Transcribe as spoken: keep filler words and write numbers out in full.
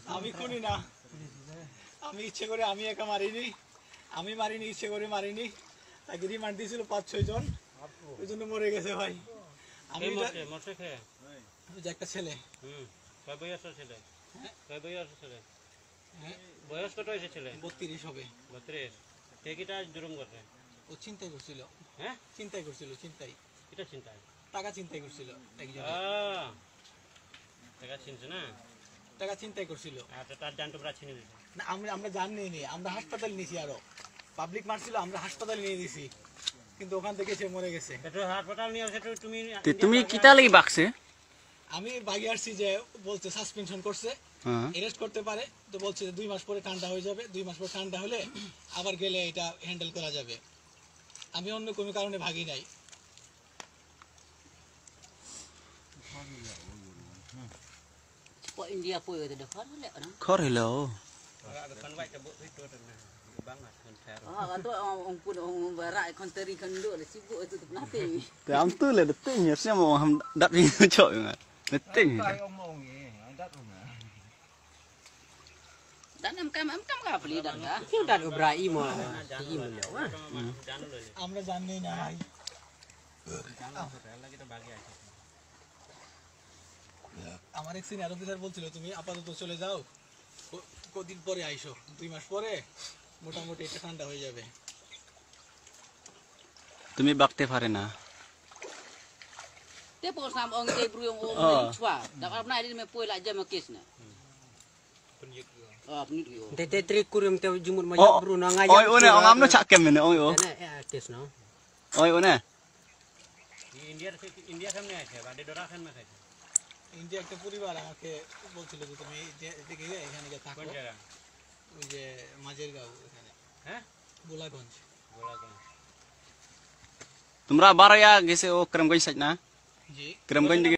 আমি খুনি না। আমি ইচ্ছে করে, আমি একা মারিনি। আমি মারিনি, ইচ্ছে করে মারিনি। তাকে রিমান্ড দিয়েছিল পাঁচ ছয় জন, ওই জন্য মরে গেছে ভাই। আমি এটা- মরছে? মরছে কে? ওই যে একটা ছেলে। হুম। কয় বয়স আছে ছেলে? হ্যাঁ? কয় বয়স আছে ছেলে? হ্যাঁ? বয়স কত হয়েছে ছেলে? বত্রিশ হবে। বত্রিশ। কে কিটা জুলুম করছে? ও ছিনতাই করছিল। হ্যাঁ? ছিনতাই করছিল, ছিনতাই। কিটা ছিনতাই? টাকা ছিনতাই করছিল একজন। আহ, টাকা ছিনছে না? টাকা ছিনতাই করছিল। আচ্ছা, তার জান টুকরা ছিনে নিছে। না, আমরা, আমরা জান নিয়ে নিই, আমরা হাসপাতালে নিয়েছি আরো। পাবলিক মারছিল, আমরা হাসপাতালে নিয়ে দিছি, কিন্তু ওখান থেকে সে মরে গেছে। এটা হাসপাতাল নিয়ে আসে তো তুমি তে তুমি ইন্ডিয়া কিতা লাগি বাকছে? আমি বাগে আসছি যে বলছে সাসপেনশন করছে, হ্যাঁ। অ্যারেস্ট করতে পারে, তো বলছে যে দুই মাস পরে ঠান্ডা হয়ে যাবে, দুই মাস পরে ঠান্ডা হলে আবার গেলে এটা হ্যান্ডেল করা যাবে। আমি অন্য কোনো কারণে ভাগি নাই। India pun kata dah khor le orang. Khor hello. Ah, kata orang, orang pun orang barat country kan duk lah sibuk tu tu nanti. Te am tu le detik nya siapa mau ham dat ni cok nga. Detik ni. Dan em kam, em kam ka peli dan ka. Sing dan ubra i mo. Ti mo le wa. আমরা জানি না ভাই। আমার এক senior officer বলছিল, "তুমি আপাতত চলে যাও, ক-, কদিন পরে আইসো, দুই মাস পরে মোটামুটি এটা ঠান্ডা হয়ে যাবে।" তুমি বাকতে পারে না। Te pun sam ong te bru ong ong chua. Da apna ini me poi la jam kes na. Te te tri kurim te jumur ma bru na nga. Oi, one, ong amno chak kem ne, oi, o. Kes na. Oi, one. ইন্ডিয়ার সে-, ইন্ডিয়া সামনে আছে, বাদে ডোরা খান না খাইছে। ইন্ডিয়া একটা পরিবার আমাকে বলছিল যে, "তুমি এদিকে গিয়ে এখানে গিয়ে থাকো।" কোন জায়গা? ওই যে মাঝের গাঁও ওখানে। হ্যাঁ? গোলাগঞ্জ। গোলাগঞ্জ। তোমরা বারোয়া গেছে ও করিমগঞ্জ সাইড না? জি। করিমগঞ্জ দিকে